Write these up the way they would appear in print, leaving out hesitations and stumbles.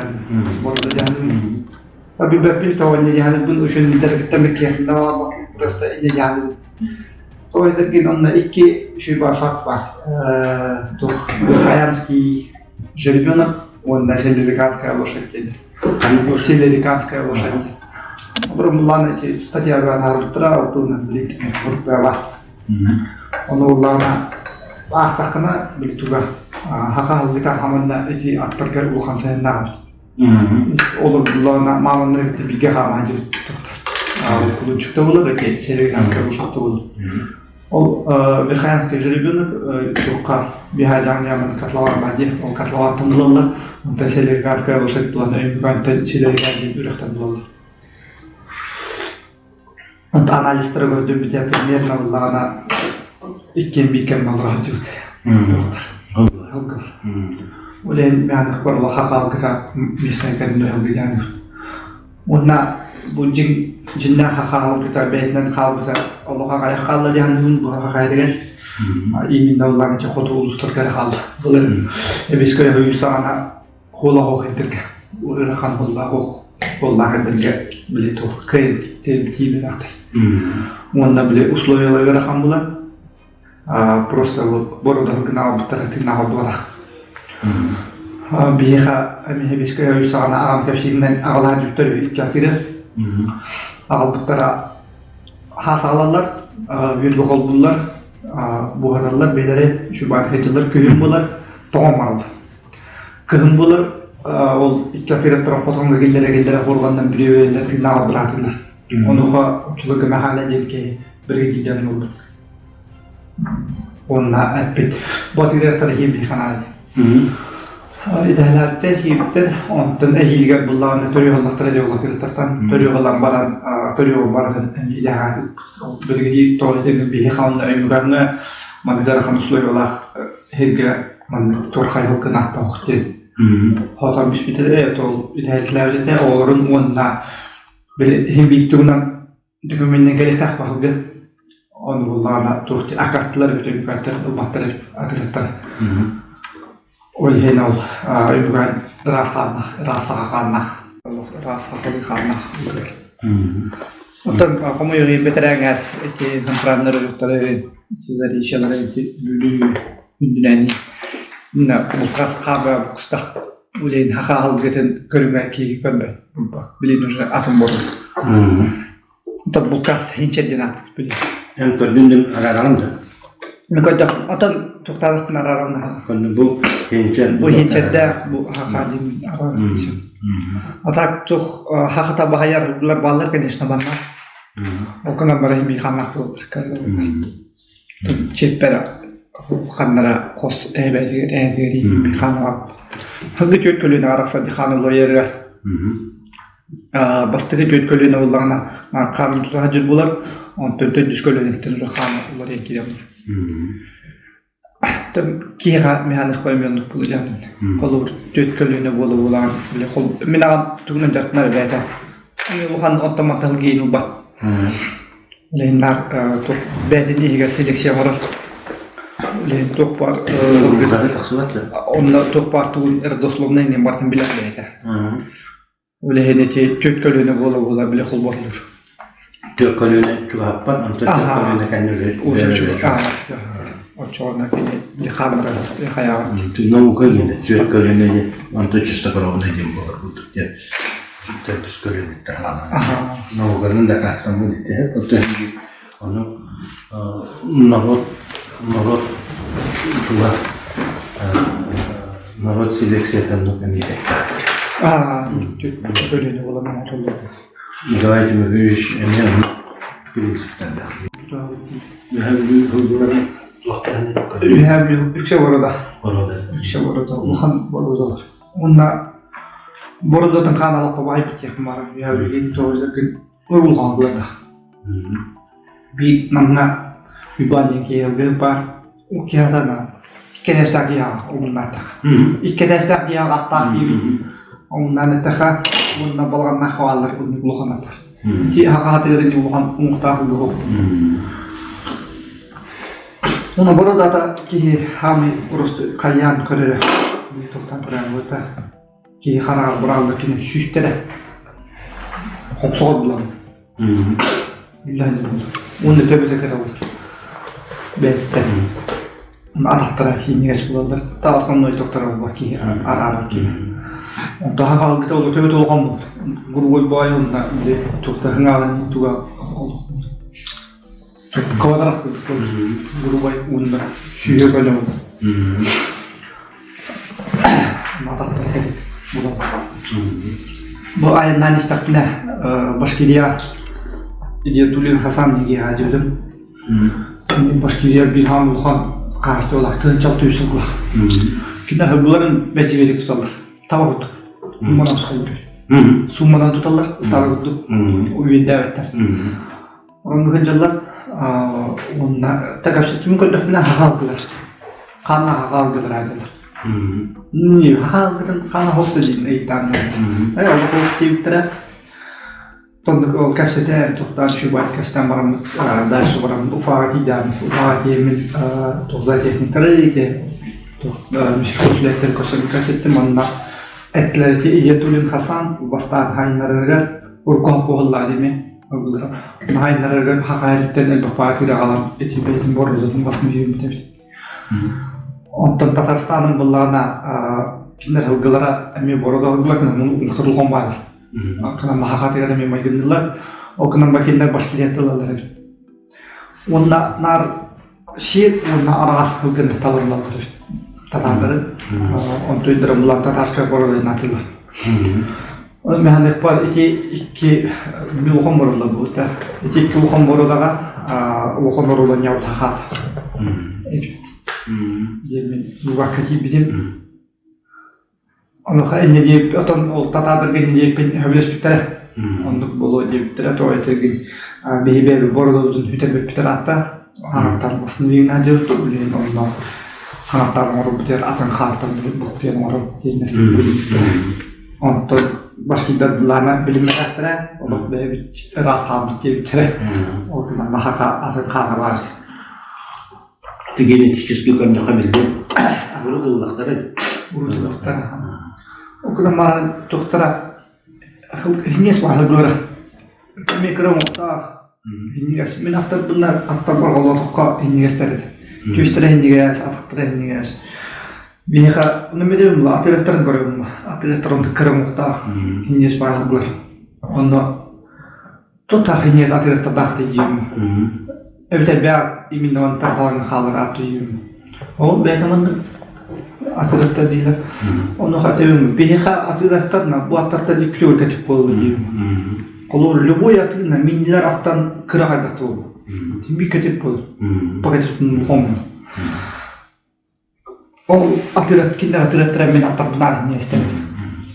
диэн боруода диэн. Билбэппин тоҕо инньэ диэн үчүн дэргиттэн киэхинэ просто инньэ диэн. Тоҕо этэргин онно икки үчүгэй баар факт баар. Туох Верхоянский жеребенок уонна Селериканская лошадь диэн. Селериканская лошадь. Олору буллаан эти статьяга таһаарбыттара, ол туһунан билигин баар. Ону буллаҕына аахтаххына били туга хаха халгыта хаманна ити аттаргар улахан сайыннаах эбит. Олор буллаҕына мааманнары кытта бииргэ хаамаан дьибит тохтор. Кулунчукта булар, эти Селериканская лошадь булар. Ол Верхоянский жеребенок туохха Биһаажаан яман котлован баар дии. Ол котловантан булаллар. Онтон Селериканская лошадь булан Өймөкөөнтөн Селерикан диэн үрэхтэн булаллар. Онтон анализтары көрдөрбүтэ примерно буллаҕына иккиэн биир кэмҥэ олоро сылдьыбыт. Ылгылар. Ол иһин мээнэ улахан хаалгыта местнай кэннэ ылгыйаан Уонна бу дьиҥ дьиннээх хаалбыта бэйэтинэн хаалбыта олох аҕыйах хаалла дии саныыбын бу хахайдыгар именно ыллаан ичи хоту улуустарга эрэ хаалла. Былыр эбискэ өйүү саҕана хуола хоох эрдэргэ ыарахан буоллаах буоллаах эрдэргэ били туох кыайан тиийбэтэхтэр. Уонна били условиялар ыарахан буолан просто вот боруодаһы гына албыттара тыыннаах ордубатах. Биһиэхэ эмиэ биэскэ өй саҕана аҕам кэпсииринэн аҕалаах дьүттэр икки атыыры аҕалбыттара хаас аҕалаллар, үөргэ холбууллар, буһараллар, бэйэлэрэ үчүгэй сылдьаллар, күһүн буолар, тоҥон бараллар. Кыһын буолар, ол икки атыыраттарын хотоҥҥо киллэрэ-киллэрэ хуорҕанынан бүрүөбэллэр, тыыннаах ордураатылар. Онуоха оччолорго Мэхээлэ диэн киһи биригэдьиирдээн буолбут. Уонна эппит бу атыырыахтара иһиирдии ханаай. Идэһэлээбиттэр, иһиирбиттэр, онтон эһиилигэр буллаҕына төрүөх ыллахтара диye улатыыртартан төрүөх ылан баран төрүөх барытын идэһэ биригэдьиир тоҕо этэрин биһиэхэ онно өймөкөөҥҥө маннык ыарахан условиялаах сиргэ маннык турхай гынааттаах диэн хотон бүспүтэ ол идэһэлээбит этэ оҕолорун уонна били иһин биир тугунан Документин кэлиэхтээх баһылга ону буллаҕына туох акастылар эбит өймөкөөттөр ылбаттар атыыраттар. Ол иһин ол өймөкөөн ыраас хааннаах, ыраас саха хааннаах, ыраас сахалыы хааннаах ылар. Оттон хомойуох иһин бэтэрээҥэр ити центральнай райоттары, Сызарищалары ити Бүлүү үрдүнэн булкаас хаабыра букуста. Үлэйин хахаалгытын көрүҥэ киһи көрбөт билин уже атын буолар. Оттон булкаас хинчэрдин аатык билин. Эн көрдүн дим араараҕын да? Мен көрдөх. Отон тухтаалахпын араараҕын Конну бу хинчер бу хинчердээх бу хаха дим араараҕын. А так тух хахата баһайар баллар конечно банна. Ол гынан баран би ханнах буолар. Чиэппэр ханнара хос эбэтигэр ээтигэр хаан Хагы түөрт көлүөнэ арахсар хаан уларыйарыгар бастакы түөрт көлүөнэ буоллаҕына хаанын тута сылдьар буолар, онтон төрдүс көлүөнэттэн уже хаан уларыйан киирэн барар. Киһиэхэ механик оннук буолар диэн. Холобур түөрт көлүөнэ буола буолаҕын мин аҕам тугунан дьарыктанар эбээтэ. Улахан оттон мантан киин ылбат. Үлэһиннэр туох бэйэтин иһигэр селекция оҥорор. Үлэһин туох баар тахсыбат да? Онно туох баар тугун родословнай иҥин барытын билэр бэйэтэ. Үлэһин ити түөрт көлүөнэ буола-буола билэ холбоһуллар. Түөрт көлүөнэ чугаһаппат, онтон түөрт көлүөнэ кэннэ уже Оччоҕуна кини били хааннара хайаабат. Наука диэн түөрт көлүөнэ диэн онтон чистокровный диэн буолар курдук диэн төрдүс көлүөнэттэн хаалан науканан дакаастаммыт ити оттон ону норуот норуот тула норуот селекцията оннук эмиэ көлүөнэ буолан оҥороллор. Николай Тимофеевич эмиэ оннук принциптэрдээх. Үһээ Бүлүү сылгыларын Үһээ Бүлүү үксэ борода. Борода. Үксэ борода. Улахан бородалар. Уонна Бородатын хаан алаппа баайбыт диэхпин баҕарабын. Үһээ билигин тоҕо улахан буоллах. Биир манна Уйбаан киһи баар киһатана икки этээстээх киһиэхэ омуннаатах. Икки этээстээх киһиэхэ аттаах диибит. Омуннаан эттэхэ уонна балаҕаннаах хааллар улахан аттар. Ити хахаатыгар улахан уҥуохтаах ыллыгы. Уна бородата киһи хаамый просто хайаан көрөрө. Тоқтан көрөн буолта. Киһи хараҕар быраҕыллар кини сүүстэрэ хоҥсоҕор булан үллэһэн уонна төбөтө кыра буолар бэйэтиттэн атахтара иинньигэс буолаллар та основной тохтара буолар киһи араарар киһи онто хаалгыта ол төбөтө улахан буолар грубой баай уонна били туохтар хыҥаалан туга олох квадрат грубой уонна сүүһэ көнө буолар атахтара кэтит булан бу айаннаан истэхпинэ Башкирия Идиятуллин Хасан диэки дьүдүм Башкирия биир хаан улахан хаһаайыстыбалаах тыһыынча 600 сыллаах. Кинилэр һылгыларын бэдьибэтик туталлар. Таба курдук. Сумманан туталлар. Сумманан туталлар, ыстаара курдук. Үөдээбэттэр. Оннук сылдьаллар. Уонна так түмүк көрдөхпүнэ хаалдылар. Хаанна хаалдылар аадылар. Хаалгытын хаана хоп диин ыйытаан. Э ол хоп диэбиттэрэ. Тоннук ол кэпсэтэн тохтоон үчүгэй кэпсэтэн бараммыт дальше бараммыт Уфаҕа тиийдэҕим. Уфаҕа тиийэммин туох зоотехниктары ити туох үлэһиттэрин көрсөн кэпсэттим. Манна эттилэр ити Иетулин Хасан бастаан хаайыннарарыгар урукку буоллаа дими Хаайыннарарыгар хахайыттан элбэх баатыыр аҕалан ити бэйэтин боруодатын басын үһүммүт эбит. Онтон Татарстанын буллаҕына кинилэр һылгылара эмиэ боруода һылгылар кына баар. Кына махахатыгар эмиэ майгынныыллар. Ол гынан бакиннар башкирия тылалар эбит. Уонна наар сиэр уонна араҕас һылгыны талыллаллар эбит. Татаардары. Онтуйдара булан татарская боруода атылар. Оны механикпар ити икки улахан боруода буолта. Ити икки улахан боруодаҕа улахан боруода ньабытахаат. Диэммин бубакка тиийбитим. Онуоха инньэ диэбит, отон ол татаардарга инньэ диэбиппин сөбүлэспиттэрэ. Оннук буолуо диэбиттэрэ, тоҕо этэргин биһи бэйэбит бородуобутун сүтэрбиппит ыраатта. Хаҥаттан основной дьылыту билигин онно хаҥаттан оҥорбут атын хаартан буккуйан оҥорор диэннэр билбиттэрэ. Онтон башкирдар былаана билиммэтэхтэрэ, олох бэйэбит ыраас хаалбыт диэбиттэрэ. Ол гынан махаха атын хаана баар. Генетически көрдөххө биллэр урут ыллахтара Урут ыллахтара. Ол гынан баран туохтара иһиниэс баһылыгыра микро-оҥоттоох иһинньигэс. Мин аттарбыннар аттарбар холоотоххо иһинньигэстэр этэ. Түөстэрэ иһинньигэс, атахтара иһинньигэс. Биһиэхэ ону билэбин атыыраттарын көрөбүн атыыраттар онтук кыра оҥоттоох иһинньигэс баһылыгылар. Онно Тутах иниэс атыыраттардаах тиийиим. Эбэтэр бэйэ именно онтон хаалан хаалар ааттыйыым. Ол бэйэтэ маннык атыыраттар дииллэр. Онуоха этибин биһиэхэ атыыраттар бу аттартан икки төгүл кэтик буолуо диибин. Холобур любой атыына миннилэр аттан кыра хайдах буолуо. Биир кэтит буолар. Пакетын хоммут. Ол атыырат кинилэр атыыраттара мин аттарбынаан инньэ истэбин.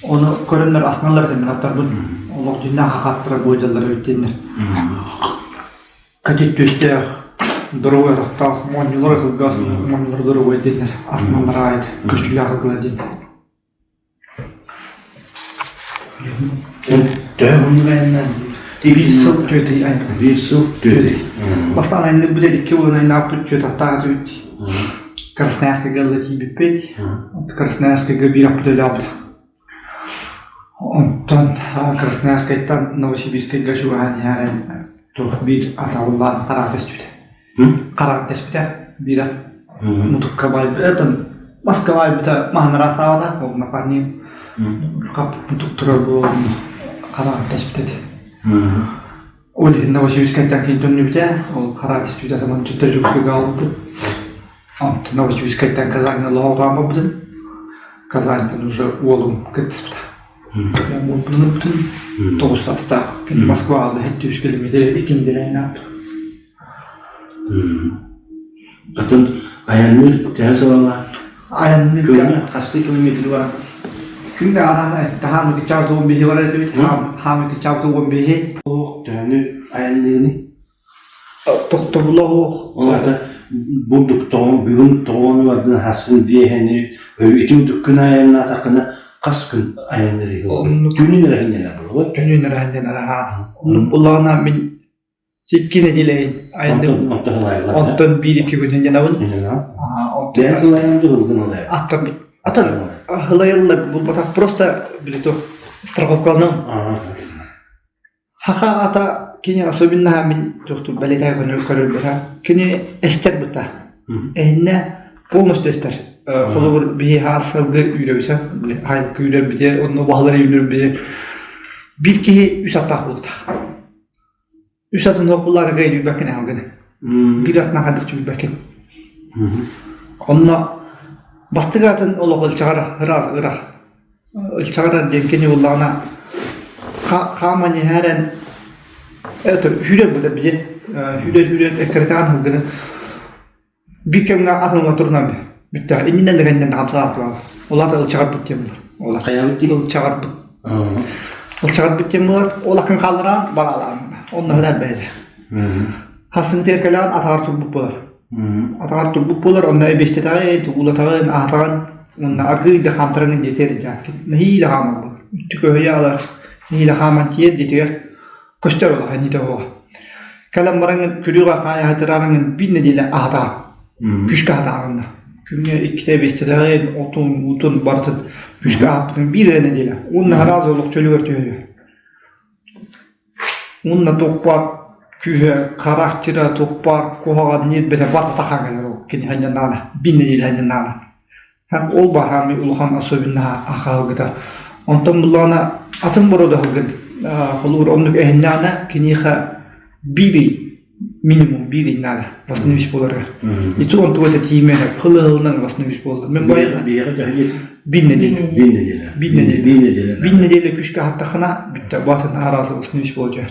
Ону көрөннөр астыналлар этэ мин аттарбын. Олох дьиҥнээх хахааттара буойдаллар эбит диэннэр. Кэтит түстээх, доруобай атахтаах, моонньулара кылгас, моонньулара доруобай диэннэр астыналлар аайы көстүүлээх ылгылар диэннэр. Төһө уһуннук айаннаан Биир сыл түөтүй айаннаан. Биир сыл түөтүй. Бастаан айанныырбыт икки уон айаннаабыппыт түөт аттаах этибит. Красноярскайга ыла тиийбиппит. Красноярскайга биир аппыт өлөөбүт. Онтон Красноярскайтан Новосибирскайга чугаһаан иһэрэн туох биир атаҕыллаан хараата түспүтэ. Хараҕын тэспитэ биирэ мутукка баайбыта маска баайбыта маһын араастаабата ол напарник хаппыт мутук турар буолан хараҕын тэспитэ этэ ол иһин Новосибирскайтан кини төннүбүтэ ол хараҕын тэспитэ атаман төттөрү Дьокуускайга аҕалбыппыт онтон Новосибирскайтан Казаньҥа олоҕоҕо барбытым Казаньтан уже уолум кыттыспыта уолбун 9 саастаах кини Москваҕа иһит километр икки нэдиэлэ ааппыт Атын айанныыр төһө сылалаах? Айанныырга Күҥҥэ хастыы километр бар? Күҥҥэ араана таһаамы кичаабыт 15 барар этибит. Хаамы кичаабыт 15. Оһох төһөнү айанныыный? Тохтобула оһох. Ол аата бурдук тоҕон бүгүн тоҕону бардын хасын биэһэни ити күн айаннаатаххына хас күн айанныыр иһил? Түүнүн эрэ иһиннэнэр буолуо? Түүнүн эрэ иһиннэнэр аhaa. Оннук буллаҕына мин Икки нэдиэлэйин айанным. Онтон ылайылар. Онтон биир-икки күн инньэнабын. Бэйэн сылайан дуһулгун ылайар. Аттарбыт. Атын ылайыллар булбатах просто били то страховкаланан. Хаха ата кини особеннаһа мин туохтур бэлиэтээн көрөрбүтэ. Кини эстэр быта. Эһиннэ полностью эстэр. Холобур биһи сылгы үүрөбүсэ, хайыкы үүрэрбити, онно баһылар үүрэрбити. Биир киһи үс аттаах буолтах. Үс атын суох буллаарга үүрбэккин аһылгыны. Биир атынан хайдах чүүрбэккин. Онно бастакы атын олох ылчаҕар ыраас ырар. Ылчаҕар диэн кини буллаҕына хааман иһээрэн это сүүрэр буолар били сүүрэр-сүүрэр эккирэтиҕин сылгыны биир кэмҥэ атын уҥа турунан бүттэҕэ иннинэн да кэннинэн да хамсаабат буолар. Ол аата ылчаҕарбыт диэн буолар. Ол Хайаабыт дии? ылчаҕарбыт. Ылчаҕарбыт диэн буолар. Ол акын хааллараан бараалаан. Онно сытар бэйэтэ. Хасын тиэркэлээн атаҕар турбут буолар. Атаҕар турбут буолар, онно эбиэстэтэҕин, уулатаҕын, аһатаҕын уонна аргыый да хаамтаран диэтиэр дьааккын. Нэһиилэ хаамар буолар. Үттү алар, нэһиилэ хааман тиийэр диэтигэр көстөр улахан иннитэ буола. Кэлэн бараҥҥын күрүөҕэ хаайаһытыраараҥҥын биир нэдиэлэ аһатаҕын. Күүскэ аһатаҕын Күҥҥэ иккитэ эбиэстэтэҕин, отун, уутун барытын күүскэ аһаппытын биир эрэ нэдиэлэ. Уонна араас олох чөлүгэр түһүө. Уонна туохпар күүһэ, характера туохпар куһаҕан ньиэрбэтэ барыта тахсан кэлэр ол кини ханньанаана, биир нэдиэлэ ханньанаана. Ол баһаамый улахан особеннаһа ахаалгыта. Онтон буллаҕына атын боруода сылгын холуур оннук эһиннэҕинэ киниэхэ биир ый минимум биир ый наада восстановить буоларыгар. Ити онтуга да тиийимэн хылы-хылынан восстановить буолла. Мен Биһиэхэ биһиэхэ төһө диэтиҥ? Биир нэдиэлэ. Биир нэдиэлэ. Биир нэдиэлэ. Биир нэдиэлэ. Биир нэдиэлэ күүскэ аһаттаххына бүттэ баатын араасы восстановить буола түһэр.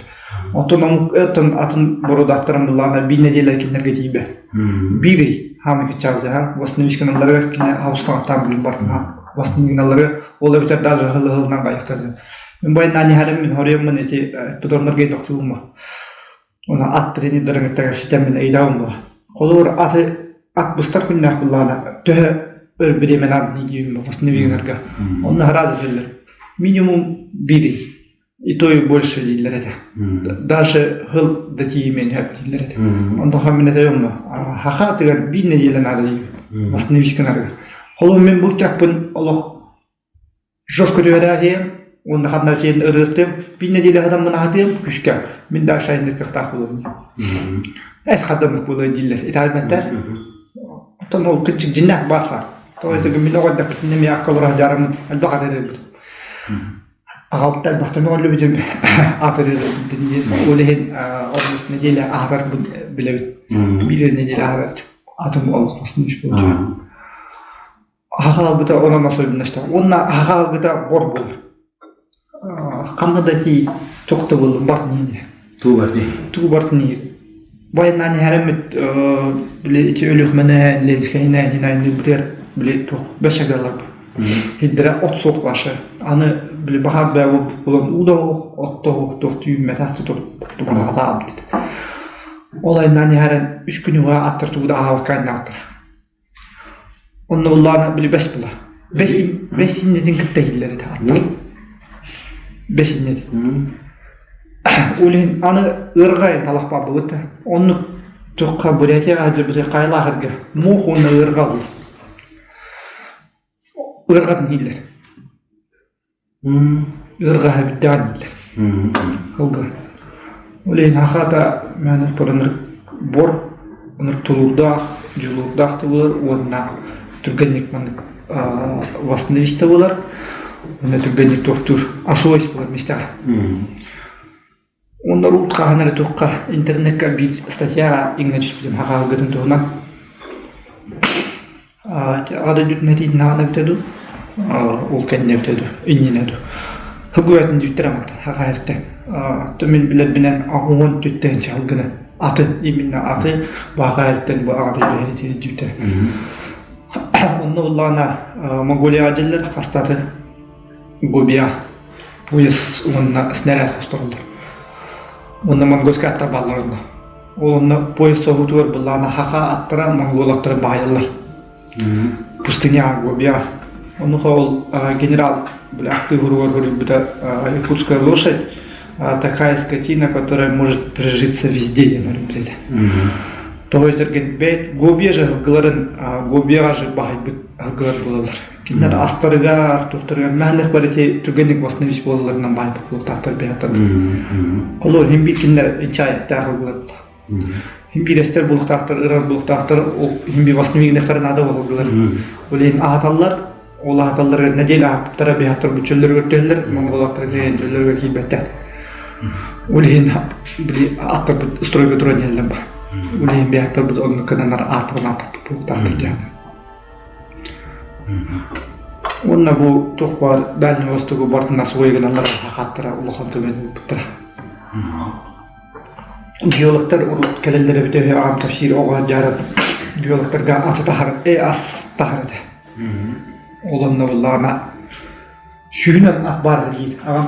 Онтон омук оттон атын бородаттарын буллаҕына биир нэдиэлэ кинилэргэ тиийбэт. Биир ый хаамый кыччаабыта восстановить гыналларыгар кини алыстаҕаттаан билин бартына восстановить гыналларыгар ол эбэтэр даже хылы-хылынан байыктар. Мин байнаан иһэрим мин хоруйаммын ити эппитормнорга идохтугума. Уонна ат тренердарын кытта кэпсэтэммин ыйытабын буо. Холобур, аты ат быстар күннээх буоллаҕына төһө өр бириэмэ нааданы диибин восстановить гынарга. Онно араас этэллэр. Минимум биир ый. И то и больше дииллэр этэ. Даже сыл да тиийимиэн сөп дииллэр этэ. Онтон мин этэбин бу. Хаха атыгар биир нэдиэлэ наада диибин. Восстановить гынарга. Холобур, мин бу чаппын олох Жестко түһэрээһиэм уонна ханна тиийэн ырыыртыам, биир нэдиэлэ сытаммын аһатыам күскэ, мин дальше айанныыр кыахтаах буолуом дии. Эс хардаммыт буолуо дииллэр, итэҕэйбэттэр. Оттон ол кырдьык дьиннээх баар факт. Тоҕо диэтэххэ мин оҕо эрдэхпитинэ эмиэ акка олоро сылдьарым элбэх атырыырбыт. Аҕабыт элбэхтэн мөҕүллүбүтүм атырыырбын диэн. Ол иһин оннук нэдиэлэ аһатарбын билэбин. Биир нэдиэлэ аһатар атым олох восстановить буолуо. Аһаҕалбыта онон особенностаах уонна аһаҕалбыта бор буолар. Ханна да тиий туох да буоллун бар ниини. Туу бар дии. Туу бар ниир. Байнаан иһэрэммит били ити Өлүөхмэнэ, Ленскэйинэ, Динайныбытыгар били туох бэс агалар Хиддэрэ от суох башы. Аны били баһаар бээ буолбут буолан уу да суох, от да суох, туох түүммэтэх тутур тутубатаҕа Ол айнаан иһэрэн үс күн уһаа аттар тугу да аһаабакка айнаабыттара. Онно буллаҕына били бэс буолар. Бэс бэс иннэтин кытта иһиллэр этэ аттар. Бэс иннэтин. Ол иһин аны ыарҕа талах баабыбыт. Оннук туохха Бурятияҕа сылдьыбыт хайалаах эргэ муох уонна ыарҕа буолар. Ыарҕатын иһиллэр. Ыарҕаһа бүттэҕин дииллэр. Ылгыр. Ол иһин хахаата мээнэ туран бор оннук тулуурдаах, дьулуурдаах да буолар уонна түргэнник маннык восстановить да буолар уонна түргэнник туохтуур освоить буолар миэстэҕэ. Уонна урут хаһан эрэ туохха интернекка биир статьяҕа иҥнэ түспүтүм хахаалгытын туһунан. Аҕа дойдутун этиитин эбитэ дуу, ол кэннэ эбитэ дуу, иннинэ дуу. Һыгыатын дүүттэр аматтан хахаайыртан. То мин билэрбинэн 10 түттэн чалгыны аты именно аты баахаайыртан бу аҕа дойду этиитин дүүттэр. Онно уллаана Монголияҕа дьэллэр хастаты Губия пояс уонна снаряд осторуулар. Уонна монгольскай аттар бааллар онно. Ол онно пояс соһуутугар былаана хаха аттара монгол аттара баайаллар. Пустыня Губия. Онуха ол генерал бля ахтыы хуругар хоруйбута якутская лошадь такая скотина, которая может прижиться везде диэн блядь. Тоҕо этэргин бэйт Гобия же сылгыларын Гобияҕа же баһыйбыт сылгылар буолаллар. Кинилэр астарыгар, туохтарыгар мээнэх бар ити түргэнник восстановить буолалларынан баайбыт буолуохтаахтар бэйэттэн. Холобур, иһин биир кинилэр инчаайаттаах сылгылар буолла. Иһин биирэстэр буолуохтаахтар, ырар буолуохтаахтар, ол иһин биир восстановить наада буолаллар. Ол иһин аһаталлар, ол аһаталларыгар нэдиэлэ аһаппыттара биһаттар бу чөллөрүгэр түһэллэр, монголоктар чөллөрүгэр киирбэттэр. Ол иһин били аттарбыт стройга туран иһэллэр бар. Ол иһин биһаттарбыт оннук гынаннар ааттарын ааттарбыт буолуохтаахтар диэн. Уонна бу туох баар Дальний Востогу бартын освои гыналлар хахаттара улахан көмөнү ылбыттара. Геологтар урут кэлэллэр эбитэ үһү аҕам кэпсиир оҕо дьаарат геологтарга аты таһар, ас таһар этэ. Ол онно буллаҕына сүүһүнэн ат баар этэ диир аҕам.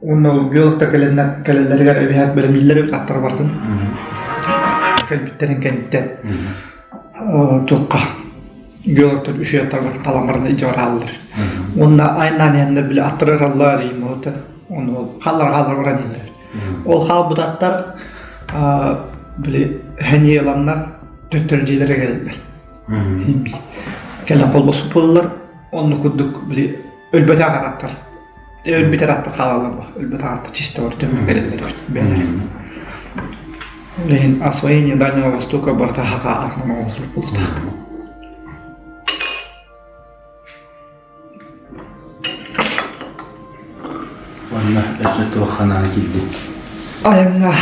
Уонна ол геологтар кэлэннэр кэлэллэригэр эбиһээт бэлэмнииллэр эбит аттара барытын. Кэлбиттэрин кэнниттэн туохха геологтар үчүгэй аттар барытын талан баран илдьэ барааллар. Уонна айаннаан иһэннэр били аттары ыраллар иимота ону хааллар хааллар баран иһэллэр. Ол хаалбыт аттар били хэниэланнар төттөрү дьиэлэрэ кэлэллэр. Кэлэн холбоспут буолаллар. Оннук курдук били өлбөтөх аттар. Өлбүт аттар хаалаллар бу. Өлбөтөх аттар чисто бар төмөн кэлэллэр бэйэлэрэ. Ол иһин освоение Дальнего Востока барыта хака атынан оҥоһуллар буолуохтаах. Уонна өссө туох ханаан киирдин? Айаҥҥа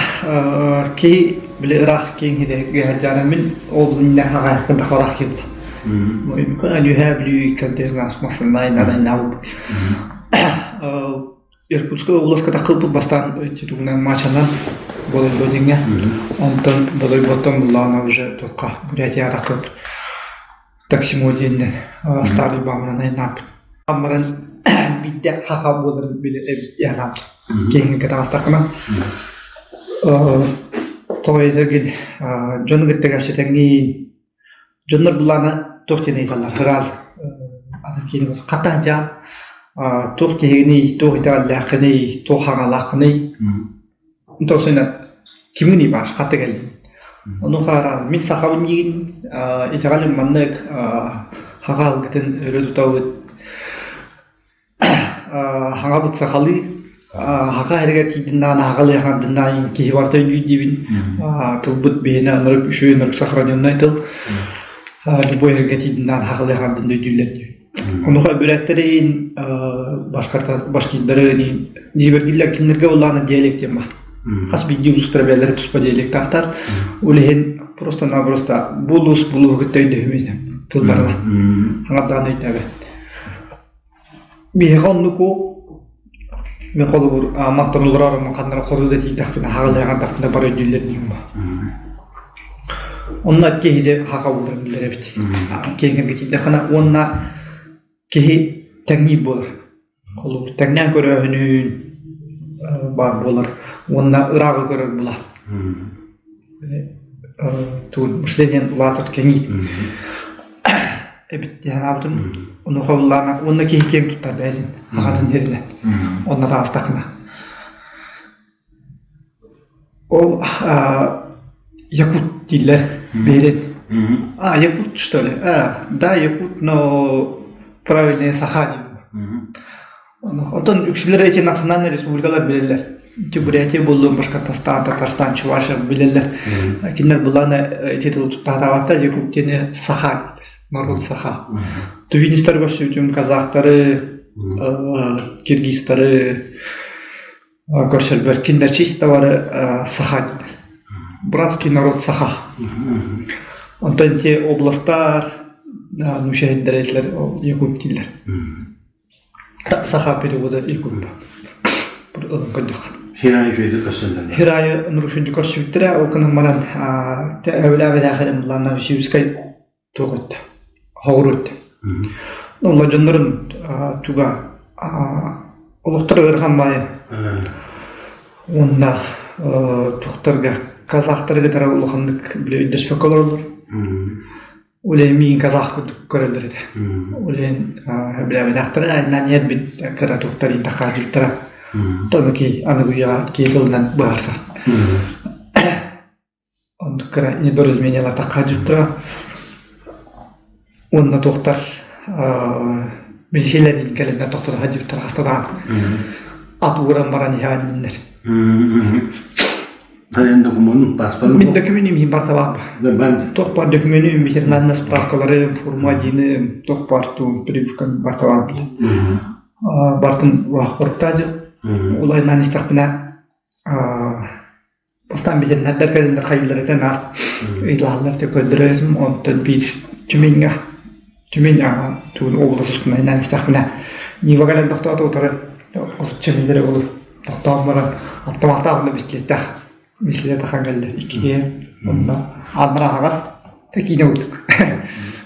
киһи били ыраах киэҥ сиргэ сылдьаары мин ол иннэ хаҕайахпын тахалаах киирдэ. Үһээ Бүлүү иккэрдиһинэн массыына айнаар Иркутскай областка таххылпыт бастаан тугунан Мачанан Бодойбо диэҥҥэ. Онтон Бодойботтон буллаҕына уже туохха Бурятияҕа таххылпыт. Таксимо диэннэр старый баамынан айнааппыт. Аммаран биирдэ хаха буоларын билэр эбит диэн анаабыт. Киэҥҥэ таҕыстаххына тоҕо этэргин дьону кытта кэпсэтэҥҥин дьоннор былаана туох диэн ыйыталлар ыраас атын киинэ хата дьаан туох киһигиний туох итэҕэллээххиний туох хаҥалааххыный Тоосуна кимҥиний баар хата кэллин. Онуоха араан мин сахабын диигин итэҕэлим маннык хаҕа алгытын өрө тутабыт хаҥабыт сахалыы хаха эригэр тиийдиннэҕинэ хаҕалыы хаҥардыннаҕын киһи барыта өйдүүр диибин тылбыт биһиэнэ ынырык үчүгэй ынырык сохраненнай тыл любой эргэ тиийдиннэҕинэ хаҕалыы хаҥардын өйдүүллэр диибин. Онуоха бүрээттэрин, башкирдарын дьиибэргииллэр кинилэргэ улаана диалект диэн баар. Хас биирдии улуустара бэйэлэрэ туспа диалектаахтар. Ол иһин просто-напросто бу улуус бу улууһу кытта өйдөһүмүн тылларынан хаҥардаан өйдөөбөт. Биһиэхэ оннук мин холобур мантан олорор ханнара хоту да тиийдэхпинэ хаҕалыаҕардахпына бары өйдүүллэр диим баа. Онно киһи дьэ хаха буоларын билэр эбит. Киэҥ тиийдэххинэ уонна киһи тэҥниир буолар. Холобур, тэҥнээн көрөөһүнүн баар буолар уонна ырааҕы көрөр буолар. Тугун мышлениен улаатар кэҥиир эбит диэн санаабытым. Онуоха улаана уонна киһи киэҥ туттар бэйэтин аҕатын иһэринэн. Онно таҕыстаххына. Ол якут дииллэр биһирин. А, якут что ли? А, да, якут, но правильнее саха дииллэр. Оттон үксүлэрэ эти национальнай республикалар билэллэр. Ити Бурятия буоллун, Башкортостан, Татарстан, Чувашия билэллэр. Кинилэр былаана ити тылы туттаатаабаттар, якут диэни саха дииллэр. Народ саха. Тувинистар көрсүбүтүм, казахтары, киргизтары, көрсөрбөр кинилэр чисто бары саха дииллэр. Братский народ саха. Онтон ити областар нууча этилэр ол якут дииллэр. Саха перевода якут. Ылын көрдөх. Хирайы үчүгэйдик көрсөллөр. Хирайы нурушунду көрсүбүттэрэ, ол гынан баран эбилээбэтээхэрин булан Новосибирскай туох өттө хоҕуру өттө Онно дьоннорун туга олохторо ыарахан баайы уонна туохтарга казахтары кытары улаханнык били өйдөспөккө олороллор. Ол иһин миигин казах курдук көрөллөр этэ. Ол иһин билээбэтэхтэрэ айаннаан иһэрбит кыра туохтар иитахаадьыттара. Тону ки аныгы үйэҕэ киһи тылынан быһаарсар. Оннук. кыра недоразумениелар таххаадьыттара уонна туохтар милициялэрин кэлэннэр тохтото сылдьыбыттар хастадаан ат ууран баран иһээнниннэр. Хайан докумуонун, паспорын Мин докумуонум иһин барыта баар. Туох баар докумуонум, ветеринарная справкаларым, форма диэни, туох баар туу прививкам барыта баар. Бартын улаахпырта дьыл. Улайнаан истэхпинэ Бастаан ветеринардар кэлэннэр хайыылар этэ наар ыйыталаһаллар этэ көрдөрөсүм онтон биир Тюменьҥа Тюмень тугун область устунан инаан истэхпинэ Нива кэлэн тохтоото утары отучча миэтэрэ буолур тохтоон баран автоматтаах уонна бистиэттээх бистиэтэ тахан кэллэр иккиһиэ онно ааннара аһаҕас киинэ курдук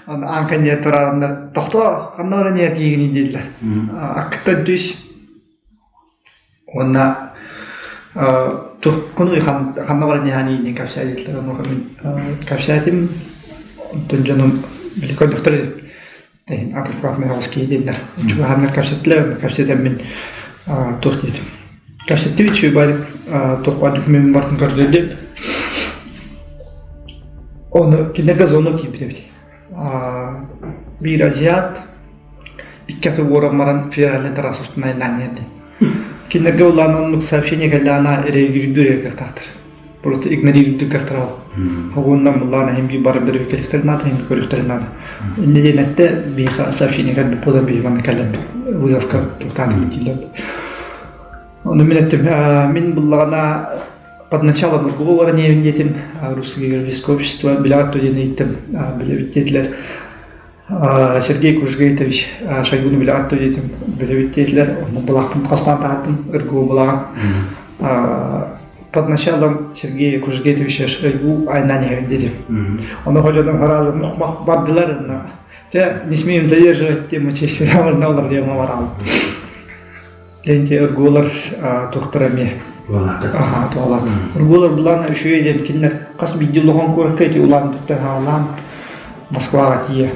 онно аан кэннигэр турааннар тохтоо ханна баран иһэр киһигиний дииллэр аккыттан түс Уонна туркуну ханна баран иһээний диэн кэпсээтилэр. Онуоха мин кэпсээтим. Онтон дьонум били көрдөхтөр иһин адекватный оҕус киһи диэннэр чугаһааннар кэпсэттилэр. Онно кэпсэтэммин туох диэтим. Кэпсэттибит үчүгэй туох баар докумуонун барытын көрдөрдүм. Ону кинилэргэ звонок киирбит эбит. Биир азиат икки аты уоран баран федеральнай трасса устун айаннаан иһэрди. Кинилэргэ улаан оннук сообщение кэллэҕинэ эрэйгирдүүр эрэ Просто игнорируйдук кыахтара ол. Уонна буллаан эһим биир баран бэрбикэликтэрин наада, эһим көрүөхтэрин наада. Инньэ диэн эттэ, биһиэхэ сообщение кэлбит буолан биһиги манна кэлэн вызовка туохтаан дииллэр. Ону мин эттим, мин буллаҕына под началом другого баран диэтим, Русское географическое общество билэҕит дуо диэн ыйыттым, билэбит диэтилэр. Сергей Кужгейтович Шойгуну билэҕит дуо диэтим, билэбит диэтилэр. Онно былаахпын хостоон таһааттым, ыргуу былааҕын. Под началом Сергея Кужгейтовича Шойгу айнаан иһэбин диэтим. Ону ходьодом сразу мух-мах бардылар. Те не смеем задерживать тему честь олар диэн бараалым. Ленти ыргуулар туохтара эмиэ Аха, туолаата. Ыргуулар былаана үчүгэй диэн кинилэр хас биирдии улахан куоракка ити улаан хаалаан Москваҕа тиийэ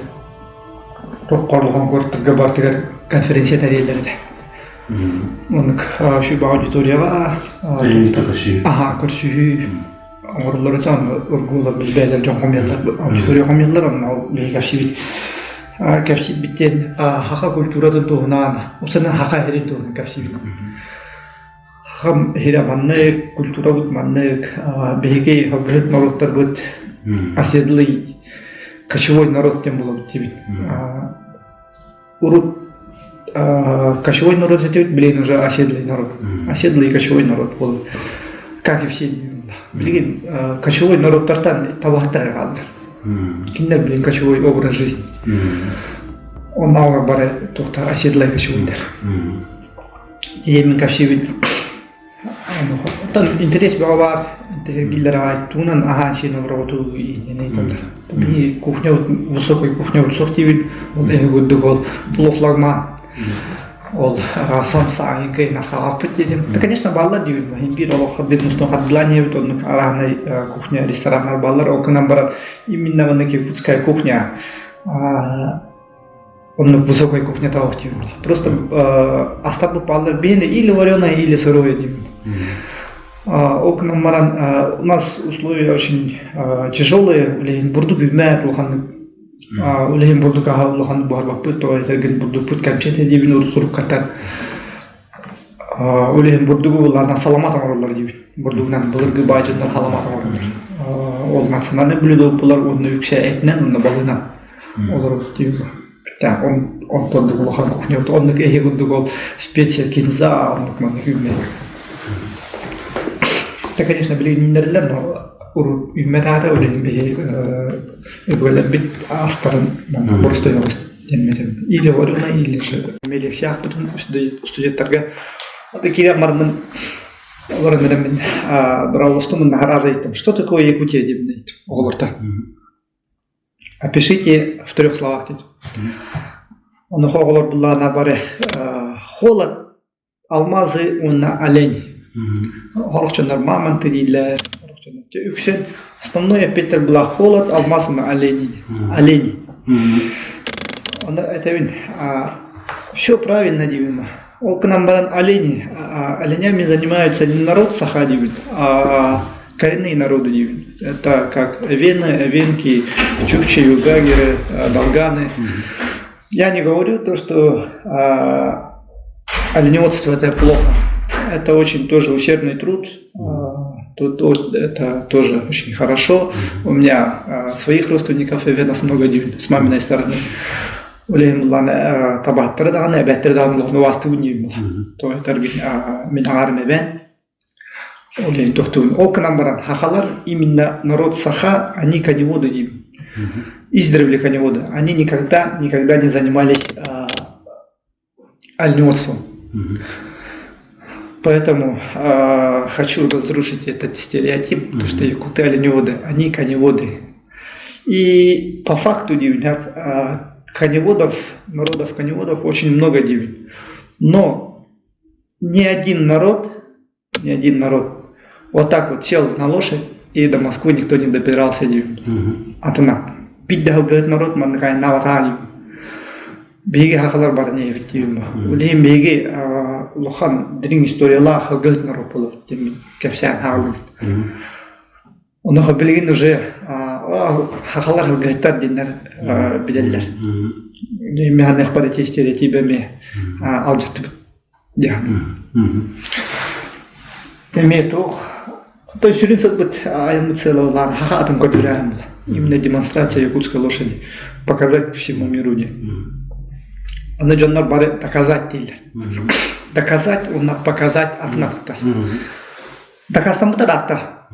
туох улахан куораттарга барытыгар конференция тэрийэллэр этэ. Оннук үчүгэй аудиторияҕа аха көрсүһүү оҥороллор этэ онно ыргуулар билбээлэр дьон хомуйаллар аудитория хомуйаллар онно ол биһиги кэпсиибит кэпсиирбит диэн саха культуратын туһунан уопсайынан саха иһирин туһунан кэпсиибит сахам иһирэ маннык культурабыт маннык биһиги сылгыһыт норуоттарбыт оседлый кочевой народ диэн буолабыт диибит урут кочевой народ этибит билигин уже оседлый народ оседлый кочевой народ буолар как и все билигин кочевой народтартан табаһыттар хаалдылар кинилэр билигин кочевой образ жизни оннооҕор бары туохтар оседлай кочевойдар ийэмин кэпсиибин Оттон интэриэс бөҕө баар, интэриэһиргииллэр аҕай тугунан аһаан сиэн олороҕутуй диэн ыйыталлар. Биһи кухня высокой кухня суох диибит, ол эһи курдук ол плов-лагман, ол самса аҥыыкай настаҕаппыт диэтим. Да, конечно, бааллар диибин, иһин биир олох бизнестон хардылаан диэбит, оннук арааһынай кухня рестораннар бааллар, ол гынан баран именно маннык якутская кухня Оннук высокой кухня таах диибин. Просто астарбыт бааллар биһиэнэ или вареное, или сырое диибин. Ол гынан баран у нас условия очень тяжелые, үлэһин бурдук үүммэт улаханнык үлэһин бурдук аһа улаханнык буһарбаппыт, тоҕо этэргин бурдукпут кэмчи диибин урут суруккаттан Үлэһин бурдугу ыллаан саламаат оҥороллор диибин. Бурдугунан былыргы баай дьоннор саламаат оҥороллор. Ол национальный блюдо буолар уонна үксэ этинэн уонна балыынан олоробут диибин. Так, он онтон улахан кухня оннук эһи курдук ол специя кинза оннук маннык үүммэт. Это, конечно, билигин үүннэриллэр, но урут үүммэт аата үлэһин биһи өбүгэлэрбит астарын боростуой диэммитим. Или вареное, или же мелексиахпытын студенттарга киирэн бараммын олорон эрэммин быраалластым наһаа ыйыттым. Что такое Якутия диэбин ыйыттым оҕолортон. Опишите в трех словах диэтим. Онуоха оҕолор буллаҕына бары холод, алмазы уонна олень. Сорох дьоннор мамонты дииллэр, сорох дьоннор үксүн основной эппиттэр была холод, алмаз уонна олени. Олени. Ону этэбин, все правильно диибин. Ол гынан баран олени, оленями занимаются не народ Саха диибин, а. Коренные народы, это как эвены, эвенки, чукчи, югагеры, долганы. Я не говорю то, что оленеводство это плохо. Это очень тоже усердный труд. Тут это тоже очень хорошо. У меня своих родственников эвенов много с маминой стороны. Улэһин буллаҕына табаһыттара даҕаны, эбээттэрэ даҕаны улахан убаастыыбын диибин буолла. Тоҕо этэрбин мин аҥаарым эбээн. Ол иһин тохтуубун. Ол гынан баран хахалар именно народ саха, они коневоды диибин. Издревле коневоды. Они никогда, никогда не занимались оленеводством. Поэтому хочу разрушить этот стереотип, то что якуты оленеводы, они коневоды. И по факту коневодов, народов коневодов очень много дивин. Но ни один народ, ни один народ вот так вот сел на лошадь и до Москвы никто не добирался дивин. Атына. Бит да народ маннык айаннаабатаҕа диибин. Биһиги хахалар бары нэһибит диибин бу. Улиһин биһиги улахан дириҥ историялаах сылгыһыт народ буолабыт диэн кэпсээн хаалбыт. Онуоха билигин уже хахалар сылгыһыттар диэннэр билэллэр. Механыахпар ити стереотип эмиэ алдьаттыбыт диэн. Эмиэ туох то сүрүн сылбыт айыммыт сыала хаха атын көрдөрөөһүн була. Именно демонстрация якутской лошади. Показать всему миру диэн. Аны дьоннор бары доказать дииллэр. Доказать уонна показать атын атыттар. Дакаастаммыта даатта.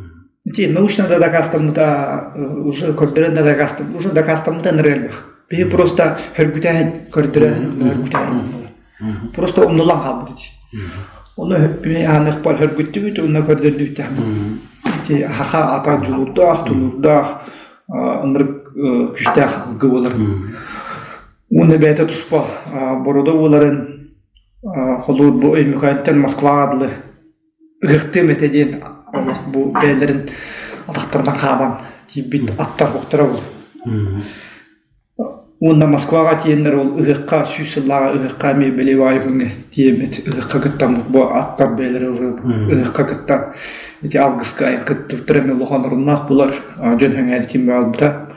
Ити научно да дакаастаммыта уже көрдөрөн да дакаастам уже дакаастаммыта ынырык Биһи просто хөргүтээһин көрдөрөөһүн хөргүтээһин Просто умнулан хаалбыт ити. Ону аныхпар хөргүттүбүт, онно көрдөрдүбүт Ити хаха ата дьулуурдаах, тулуурдаах, ынырык күүстээх алгы буолар. Уонна бэйэтэ туспа борода буоларын холуур бу Өймөкөөнтөн Москваҕа дылы ыһыктыам этэ диэн олох бу бэйэлэрин атахтарынан хааман тиийбит аттар охторо буолар. Уонна Москваҕа тиийэннэр ол ыһыахха 100 сыллааҕы ыһыахха эмиэ Белевай күҥҥэ тиийэммит ыһыахха кыттаммыт бу аттар бэйэлэрэ уже ыһыахха кыттан ити алгыска кыттыбыттар эмиэ улахан оруннаах булар дьон сэҥээритин баалбыта.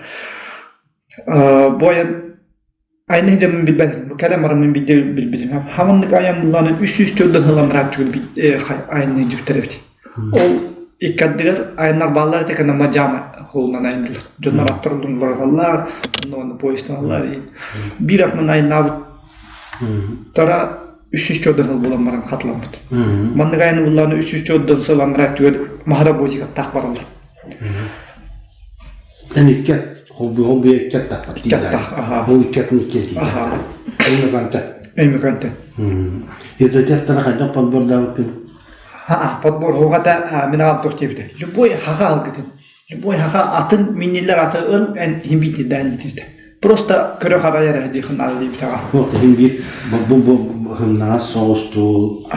Бу айан Айна иһдэммин билбэтим. Кэлэн бараммын биирдэ билбитим. Хаманнык айанмыллааны 304 сылланнараат түгэн айанныы дьүктэр эбит. Ол икки ардыгар айаннар бааллар этэ кэннэ мадьаама холунан айаннылар. Дьоннор аттар уллараллар, онно онно поезтаналлар. Биир атынан айаннаабыт тара 304 сыл буолан баран хатыламмыт. Маннык айаны буллааны 304 сылланнараат түгэн маһара бозикаттаах бараллар. Эн икки холбуу икки аттахпат Икки аттах, аха. Ол икки атын икки этиитэ. Аха. Өймөкөөнтө. Өймөкөөнтө. Это аттара хайдах подбордаабыккын? Ха, подбор хугата мин аҕам туох диэбитэ. Любой хаха алгытын. Любой хаха атын минниллэр аты ыл эн иһин биитирдээн диэбитэ. Просто көрө харайар эрэ диэхин аалы диэбитэ аҕам. Вот иһин биир бу бу хымнаҕас соҕустуу,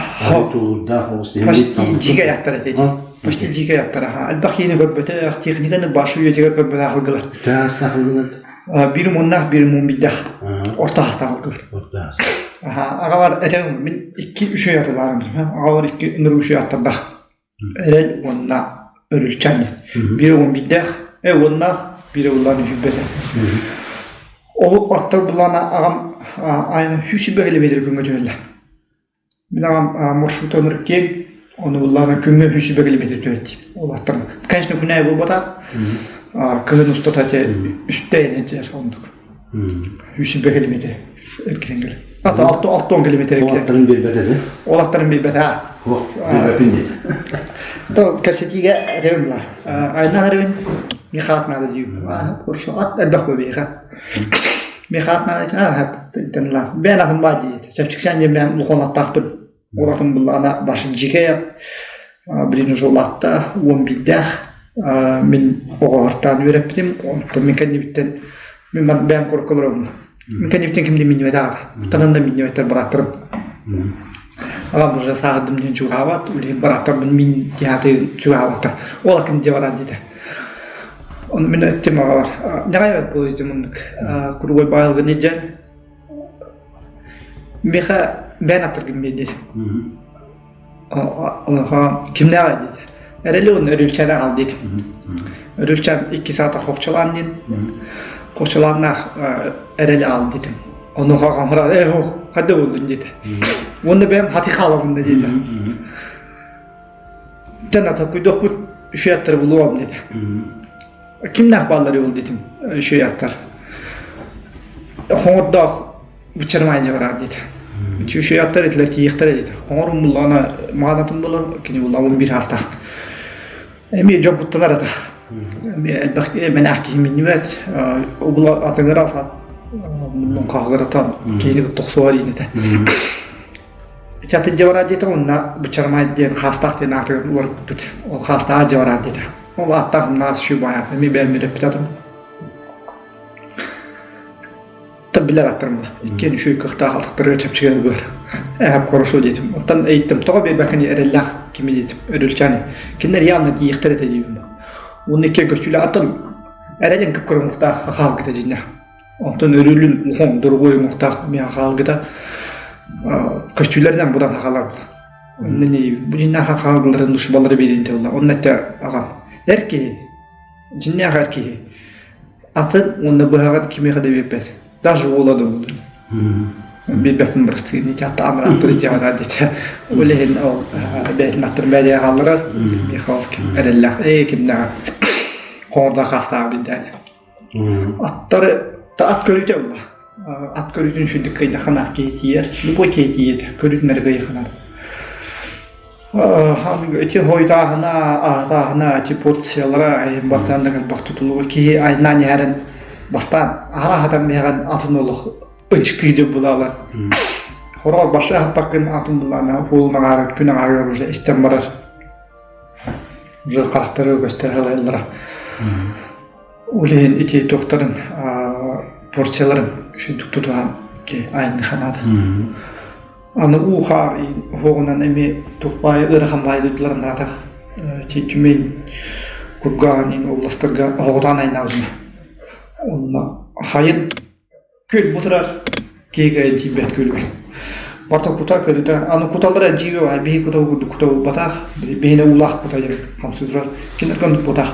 туурдаах оҕус иһин Почти дьиикэй аттар этэ Почти дьиикэй аттар аха. Элбэх киһини көрбөтөх, техниканы башы үйэтигэр көрбөтөх алгылар. Таастаах алгылар. Биир муннаах, биир мун биддэх. Орто хаастаах алгылар. Орто хаас. Аха, аҕабар этем мин икки үчүгэй атылаарым. Аҕабар икки ынырык үчүгэй аттардаах. Эрэл уонна Өрүлчан. Биир уон биирдээх, уоннаах, биир уоллаан үһүйбэтэ. Ол аттар булаана аҕам айна 120 километр күҥҥэ түһэллэр. Мин аҕам маршрут ынырык киэҥ, ону буллаана күҥҥэ 120 километр түһэт. Ол аттар. Конечно, күнээ буолбатах. Кыһын устата те үстэ энэджер оннук. 120 километр эргитэн кэлэр. Ата 6 километр Ол аттарын биэрбэт этэ. Ол аттарын биэрбэт аа. Ох, биэрбэппин диэтэ. То кэпсэтиигэ этэбин була. Айнан эребин михаат надо диибин. Хорошо, ат элбэх буолбиха. Михаат надо аа тенла. Бээн ахын баа диэт. Чэпчиксээн диэн бээн улахан аттаахпын. Ол атын буллаҕына башын дьикэй билин уже улаатта 11-дээх мин оҕолортоон үөрэппитим онтон мин кэннибиттэн мин бэйэм курукка олоробун мин кэннибиттэн ким да миннибэтэ аҕата куттанан да миннибэттэр бырааттарым аҕам уже сааһырдым диэн чугаһаабат билигин бырааттарбын мин диэхаты чугаһаабаттар ол акын дьэ баран диэтэ ону мин эттим аҕабар ньаҕай буолуйдум оннук кругой баайылгын илдьэн Миэхэ бэйэн аттаргын биэрдир. Онуоха кимнээҕэй диэтэ. Эрэли уонна Өрүлчэни аҕал диэтим. Өрүлчэн икки саата хохчолаан диэн. Хохчолааннаах эрэли аҕал диэтим. Онуоха аҕам ээ ох, хайда буоллун диэтэ. Уонна бэйэм хати хаалабын да диэтэ. Тэн атакуйдохпут үчүгэй аттары булуом диэтэ. Кимнээх бааллар ол диэтим үчүгэй аттар. Хоҥордоох быччарымай дьабараар диэтэ. Үчүгэй аттар этилэр тиийиэхтэрэ диэтэ. Хоҥор умуллаҕына маҕан атын буолар, кини буллаҕын биир хаастаах. Эмиэ дьон куттанар ата. Эмиэ элбэх мэнээх киһи миннибэт. Обула атыгыра саат муннун хаһыгыратан киһини кытта охсуһар иин этэ. Ити атын дьабараат диэтэ уонна Бычармай диэн хаастаах диэн аатыгар уларыппыт. Ол хаастаах дьабараат диэтэ. Ол ааттаах умнаас шубаев эмиэ бэйэм үрэппит атым. Билэр аттарым була. Иккиэн үчүгэй кыахтаах атахтарыгар чэпчэки ылгылар. Эһэм хорошо диэтим. Оттон ыйыттым, тоҕо биэрбэккин эрэллээх кими диэтим, Өрүлчээни. Кинилэр явно тиийиэхтэр этэ диибин. Уонна иккиэн көстүүлээх аттан эрэлин кып-кырымыктаах хаалгыта дьиннэх. Онтон өрүлүн ухон дорогой уҥуохтаах миэхэ хаалгыта көстүүлэринэн будан хахалар була. Онно бу дьиннээх хахалларын душубалары биэрин була. Онно этэ аҕам эр киһи дьиннээх эр киһи атын уонна быһаҕын кимиэхэ да биэрбэт. Даже уола да буоллун. Биэрбэппин бырастыы ити атта анрааттыр дьаҕара диэтэ. Ол иһин ол бэйэтин аттарын бэйдиэ хаалларар. Миэхэ ол эрэллээх ээ кимнээҕэ хоҥордоох хаастааҕа билдээн. Аттары ат көрүүтэ буолла. Ат көрүүтүн үчүгдүк кыайдаххына киһи тиийэр. Любой киһи тиийэр. Көрүүтүн эрэ кыайыаххына. Ити хойутааһына, аһатааһына, ити порциялара айан бартан да элбэх тутулуга киһи айнаан иһэрин бастаан аһара аһатан биһэҕин атын олох ынчыктыы дьыл булаалар. Хороҕор башы аһаппаккын атын булаана уолун аҥаарыгар күн аҥаарыгар уже истэн барар. Уже харахтары көстөр халайыллара. Ол иһин ити туохтарын порцияларын үчүгдүк тутуһан айанныханаата. Аны уу-хаар уһуоҕунан эмиэ туох баайы ыарахан баайы дойдуларын наата ити Тюмень, Курган иин областарга оһоҕутаан айнаабытына. Онно хайын Күөл бу турар киһи кыайан тиийбэт күөлүгэр. Барыта кута көрүтэ, аны куталлара дьиибэ баай, биһи кута курдук кута буолбатах, биһиэнэ уулаах кута диэн хамсыы турар. Кинилэргэ оннук буолбатах.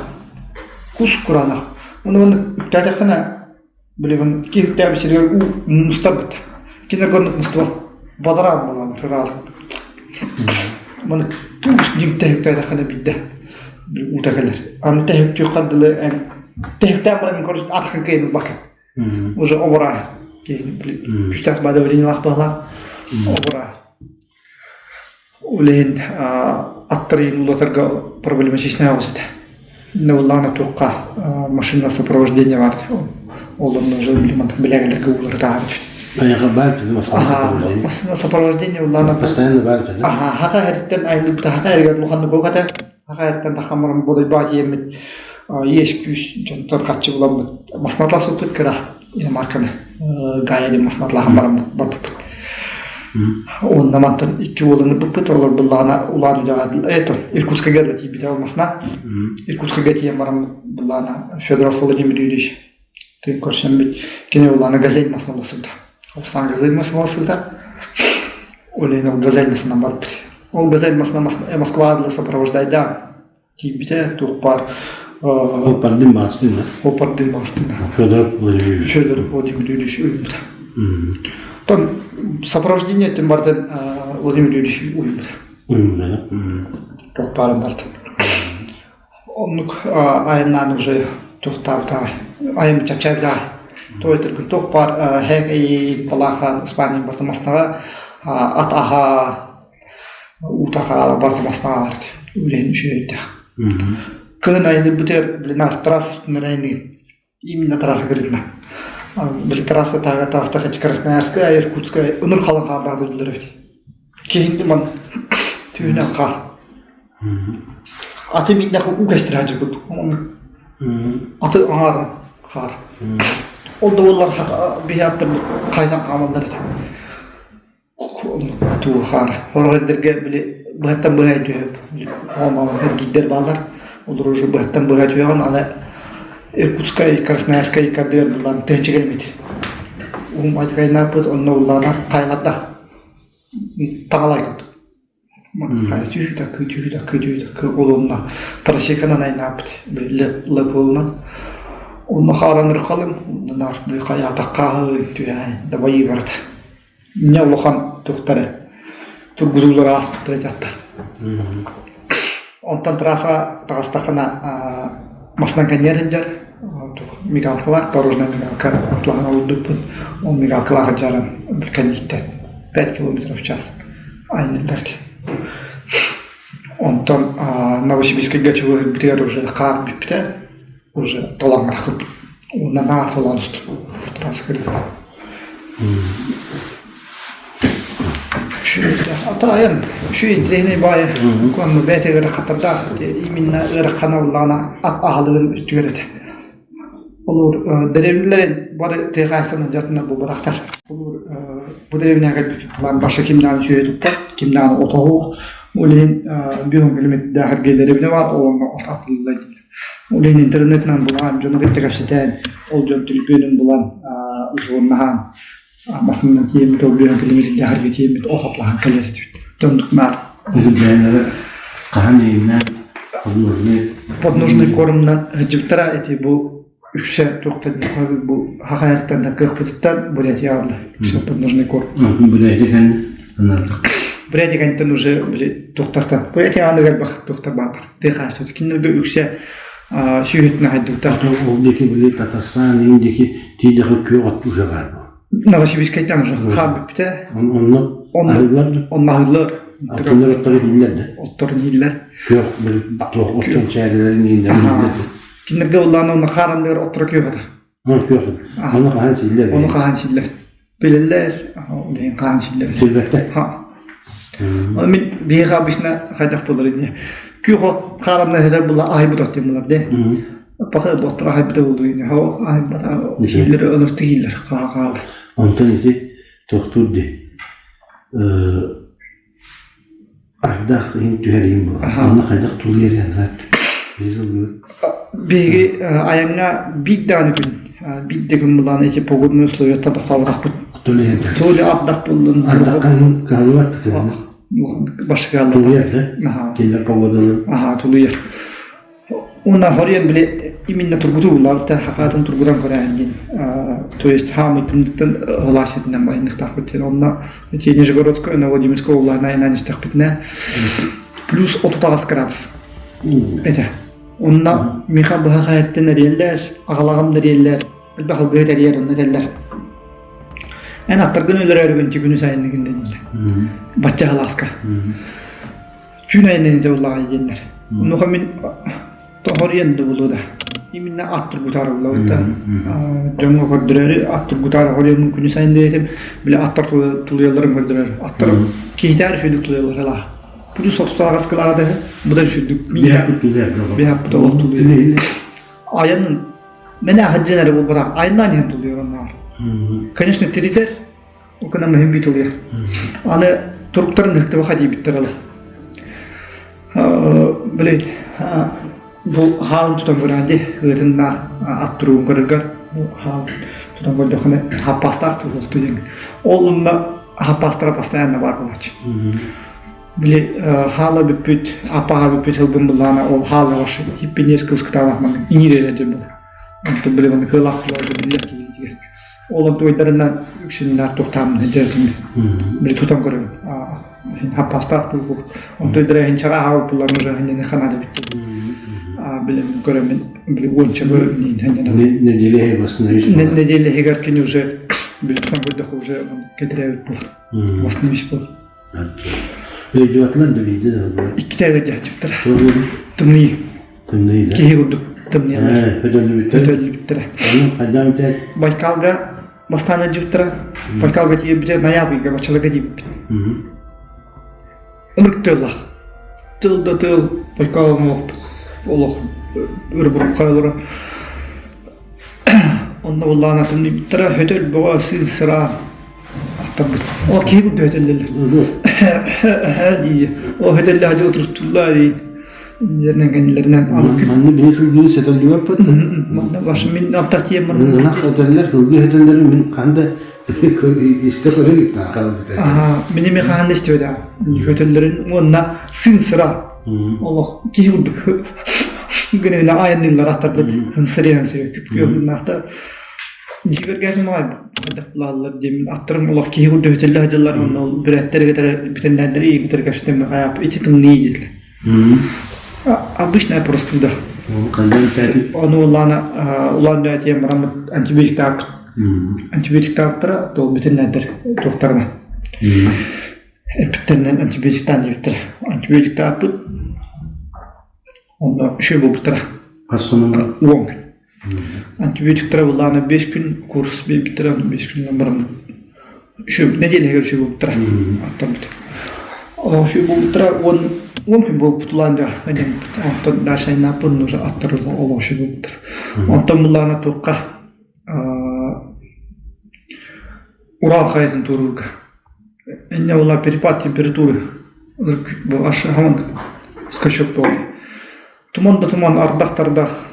Кус кураанах. Ону оннук үктээтэххинэ, билигин киһи үктээбит сиригэр уу мустар бытта. Кинилэргэ оннук мустубат. Бадараан буолан ыраалын. Маны пуш диэн тэһиктээтэххинэ биирдэ уута кэлэр. Аны тэһиктиэххэ дылы эн тэһиктээн баран көрүс атахын кыайан ылбаккын. Уже обора күүстээх давлениелаах быһалаах обора ол иһин аттар иһин улатарга проблематичная оҕус этэ. Улаана туохха машина сопровождение бар ол онно уже билэгэлэргэ уулары таһаар Айаҕа баар этэ машина сопровождение. Машина сопровождение улаана Постоянно баар этэ. Аха, хака эриттен айныбыта хака эригэр улаханнык ок этэ. Аҕа таххан баран бодойбоҕо тиийэммит иэс-күүс дьонтон харчы буламмыт массыыналаах сылдьыбыт кыра иномарканы Гая диэн массыыналааһын бараммыт барбыппыт. Уонна мантан икки уол ыҥырбыппыт, олор быллаҕына Улаан Үдэҕэ это Иркутскайга да тиийбитэ ол массыына. Иркутскайга тиийэн бараммыт быллаҕына Федоров Владимир Юрьевич тыын көрсөммүт кини улаана газель массыыналаах сылдьар. Ол газель массыыналаах сылдьар. Ол иһин ол газель массыынан барбыт. Ол газель массыына Москваҕа дылы сопровождайдаан тиийбитэ туох баар Оппардын маастыына. Оппардын маастыына. Федор Владимирович. Федор Владимирович уйбута. Там сопровождение этим бартын Владимир Юрьевич уйбута. Уйбута. Туох баарын бартын. Оннук айаннаан уже туохтаабыта айым чапчаабыта той түргүн туох баар хэк эй балааха Испания барта мастаҕа ат аһа уутаха барта мастаҕа үлэһин үчүгэйдээх. Кыһын айаны бүтэр блин трасса үстүнэн айанныгын Именно трасса кырытына. Били трасса тааҕа таҕыстах эти Красноярская, Иркутская ыныр халыҥ хааллаах дойдулар эбит. Киһинди ман түүнэн хаар. Аты миннэх уу кэстирэ дьыбыт. Аты аҥаар хаар. Ол да буоллар биһи аттарбыт хайдан хаамаллар этэ. Туу хаар. Хорох эрдэргэ били быһаттан быһа түһэп. Оҕом эргийдэр баалар. Олор уже быһаттан быһа түһэҕин аны Иркутскай, Красноярскай иккардыгар буллаан тыһыынча кэлбит. Уум атыкайнааппыт онно уллаана хайларда. Таҥалай курдук. Түүтакы, түүтакы, түүтакы ол онно просеканан айнаабыт лэпуолунан. Онно хааран ырхалым, онно наар хайаатахха түһээн дабайыы барыта. Инньэ улахан туохтара тургутуулара ааспыттара дьахтар. Онтон трасса таҕыстаххына масынан кэнньэр сылдьар мигалкалаах дорожная мигалка атлаһан олордуппут. Ол мигалкалаах дьаран кэнниттэн 5 километров в час айанныыллар. Онтон Новосибирскайга чугаһыырбытыгар уже хаар бүппүтэ. Уже толоҥҥо тахсыбыт. Уонна наар толоон устун трасса Ата айан үчүгэй интэриэһинэй баайы куонна бэйэтэ ыарахаттардаах именно ыарахана буоллаҕына ат аһылыгын өттүгэр этэ. Олор дэриэбинэлэр бары тыа хаһаайыстыбанан дьарыктанар буолбатахтар. Олор бу дэриэбинэҕэ кэлбит план баша кимнээҕин сүөһү туппат, кимнээҕин отоһуох, ол иһин биир километрдаах эргэ дэриэбинэ баар, ол онно от атыылыыллар дииллэр. Ол иһин интернетинэн булан, дьону кытта кэпсэтэн, ол дьон төлөпүөнүн булан, звоннаһан Массыынанан тиийэммит, ол үөһэ километрдээхэргэ тиийэммит от атлаһан кэлэр этибит. Оннук наар. Бэйэлэрэ хаһан иҥнэн подножный Подножный кормунан сылдьыбыттара ити бу үксэ туохта диэн бу хахайартан да кыахпытыттан Бурятия аҕалла. Үксэ подножный корм. Бурятия кэннэ Бурятия кэнниттэн уже били туохтартан Бурятия аныгар элбэх туохтар бааллар. Тыа хаһаайыстыбата. Кинилэргэ үксэ сүүһүтүнэн хайдыбыттар. Ол диэки били Татарстан иин диэки тиийдэхэ күөх от уже баар буол. Новосибирскайтан уже хаал бүппүтэ. Онно аһыыллар да? Онно аһыыллар. Кинилэр отторун ииллэр да? Отторун ииллэр. Күөх били туох отчон чээлэлэрин ииннэр ииллэр. Кинилэргэ улаан онно хааранныгар отторо күөх атар. Оны күөх Оны хаһан сииллэр. Оны хаһан сииллэр. Билэллэр, ол иһин хаһан сииллэр. Силбэттэр. Оны мин биһиэхэ обычно хайдах буолар инньэ. Күөх от хааранна сытар була аһайбыт от диэн буолар дии. Паха боттор аһайбыта буолуо инньэ. Аһайбата сииллэр ыныртык ииллэр хаа-хаалар. Онтон ити тохтуур дии. Ардах иһин түһэр иһин буолар. Онно хайдах тулуйар анарат Биһиги айаҥҥа биир даҕаны күн, биир да күн былаана ити погодные условията тохтообатахпыт. То ли ардах буоллун. Ардахха кыһаллыбат кыһаллар. Башка Тулуйар да? Кинилэр погодалар. Аха, тулуйар. Уонна хоруйан били именно тургутуу буллаабыта хакаатын тургутан көрөөһүн диэн то есть хаамый тымныттан ылаас ситинэн байынныктаахпыт диэн онно ити Нижегородская Новодимирская облаһын айаннаан истэхпитинэ плюс 38 градус этэ онно миха быһа хайаттан эриэллэр аҕалаҕым да эриэллэр элбэх алгыһыт эрийэр онно этэллэр эн аттаргын өлөрөөрүгүн ти күнүс айанныгын дииллэр бачча халааска Түүн айаннан этэ буоллаҕай диэннэр. Онуоха мин тоһоруйан да буолуо да. Именно ат тургутаары буоллабыт да. Дьоҥҥо көрдөрөөрү ат тургутаары хоруйаммын күнүс айанныыр этим. Били аттар тулуйалларын көрдөрөр. Аттар киһитээр үчүгдүк тулуйаллар ылаа. Плюс отстааҕас кылаада быдан үчүгдүк. Биһаппыт олох тулуйар. Айанын мен ахыджан эрэ буолбатах айаннаан иһэн тулуйар онноор. Конечно, тиритэр, Укана мөһүм бит улуйар. Аны туруктарын ыһыктыбаха диэбиттэр ала. Били бу хаалын тутан көрөөн дии ыытыннаар ат туругун көрөргөр бу хаал тутан көрдөххүнэ хаппаастаах туруохту диэн. Ол онно хаппаастара постоянно баар буолааччы. Били хаала бүппүт, аппаха бүппүт сылгын буллаана ол хаала хиппинес кыбыскытаалаах маннык иҥиир эрэ диэн буолар. Онтон били маннык кыалаах булар биллэр киһитигэр. Ол туойдарынан үксүннэр туохтааммын сылдьар Били тутан көрөбүн. Хаппаастаах тугу. Онтуйдара иһин чарааһа буллар уже ханнаны ханаа дебит. Билем көрөмүн били уонча Неделя восстановить. Неделя иһигэр кини уже били тутан көрдөхө уже кэтирээбит буолар. Восстановить буолар. Өйдүбэтилэр да биирдэ да Иккитэ өйдөөтүптэр. Тымныы. Тымныы да. Киһи курдук тымныйалар. Көтөллүбүттэр. Көтөллүбүттэрэ. Ону хайдаан битэ? Байкалга бастаан ыдьыбыттара. Байкалга тиийбитэ ноябрьга бачалага тиийбиппит. Ынырык тыаллаах. Тыл да тыл, Байкал олох олох өрө олоро. Онно буллаана тымныйбыттара хөтөл бөҕө сыыр сыраан аттарбыт. Ол киһи курдук хөтөллөллөр. Дии. Ол хөтөллөөх дьыл туттуллар дии. Иннилэринэн кэннилэринэн Манна биһи сылгыны сөтөллүбэппит. Манна баш мин алтар тиийэн Ынах өтөллөр, сылгы өтөллөрүн мин ханда истэ көрө иликпин хаалбыта. Мин эмиэ хаһан да истибэтэ. Көтөллөрүн уонна сын сыра олох киһи курдук гына айанныыллар аттарбыт ынсырыан сыра күп-күөх Дьиибэргээтим аҕай хайдах булааллар диэммин аттарым олох киһи курдук өтөллө сылдьаллар уонна ол бүрээттэр кытары бүтэннээрдэр ийэбитэр көстөн хайаап ити тымныы диэтилэр. Обычная простуда. Ону улаана улаан дьэ бараммыт антибиотиктаах антибиотиктаахтара то бүтэннэрдэр туохтарына эппиттэринэн антибиотиктаан диэбиттэрэ. Антибиотиктаахпыт онно үчүгэй буолбуттара. Уон күн. Антибиотиктара буллаҕына 5 күн курс биэрбиттэрэ, ону 5 күнүнэн бараммыт. Үчүгэй нэдиэлэһигэр үчүгэй буолбуттара аттаммыт. Үчүгэй буолбуттара 10 күн буолбут улаан да анньаммыт. Онтон дальше айнааппын уже аттарылла олох үчүгэй буолбуттара. Онтон буллаҕына туохха Урал хайатын туоруурга. Инньэ буолла перепад температуры. Бу скачок буолла. Туман да туман, ардах-тардах,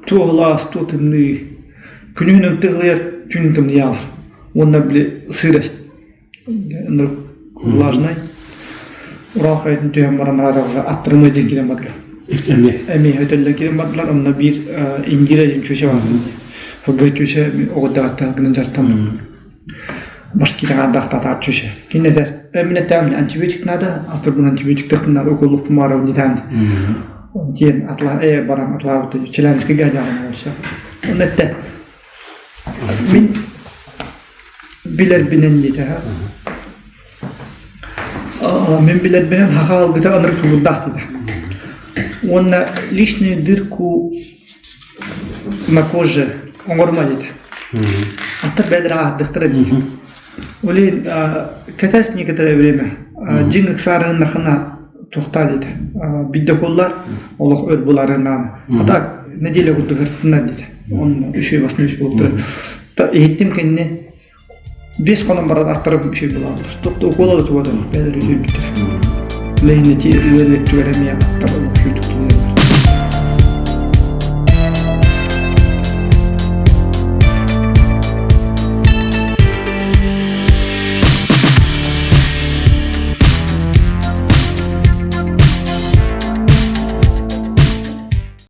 туоһулаас, туо тымныы. Күнүһүн тыһылыйар, түүн тымныйаалар. Уонна били сырость влажнай. Урал хайатын түһэн баран араҕа аттарымай диэн киирэн бардылар. Эмиэ. Эмиэ өтөллөн киирэн бардылар. Онно биир Индира диэн чүөчэ баар. Футбол чүөчэ оҕо гынан дьарыктаммыт. Башкирдаах татаар чүөчэ. Кини этэр, мин эттэҕим антибиотик надо, аттарбын антибиотиктах надо, уколлук маарабын диэтэн диэн атла баран атлаабыт Челябинскайга дьаҕан олорсо. Онно эттэ мин билэрбинэн диэтэ мин билэрбинэн хаха алгыта ынырык тулуурдаах диэтэ. Уонна лишнюю дырку на коже оҥорума диэтэ. Аттар бэйэлэрэ аһардахтара дии. Олин кэтэс некоторое время дьиҥ ыксаарыһыннахына туохтаа диэтэ. Биирдэ куллар олох өр буларынаан. А так неделя курдук ыртынар диэтэ. Онно үчүгэй басны үс буолтара. Иһиттим кэннэ 5 хонон баран аттарым үчүгэй булааллар. Туох да укуола да туга да бэйэлэрэ үтүөрбүттэрэ. Лэһин ити үөрүөттүгэр эмиэ аттар олох үчүгэй.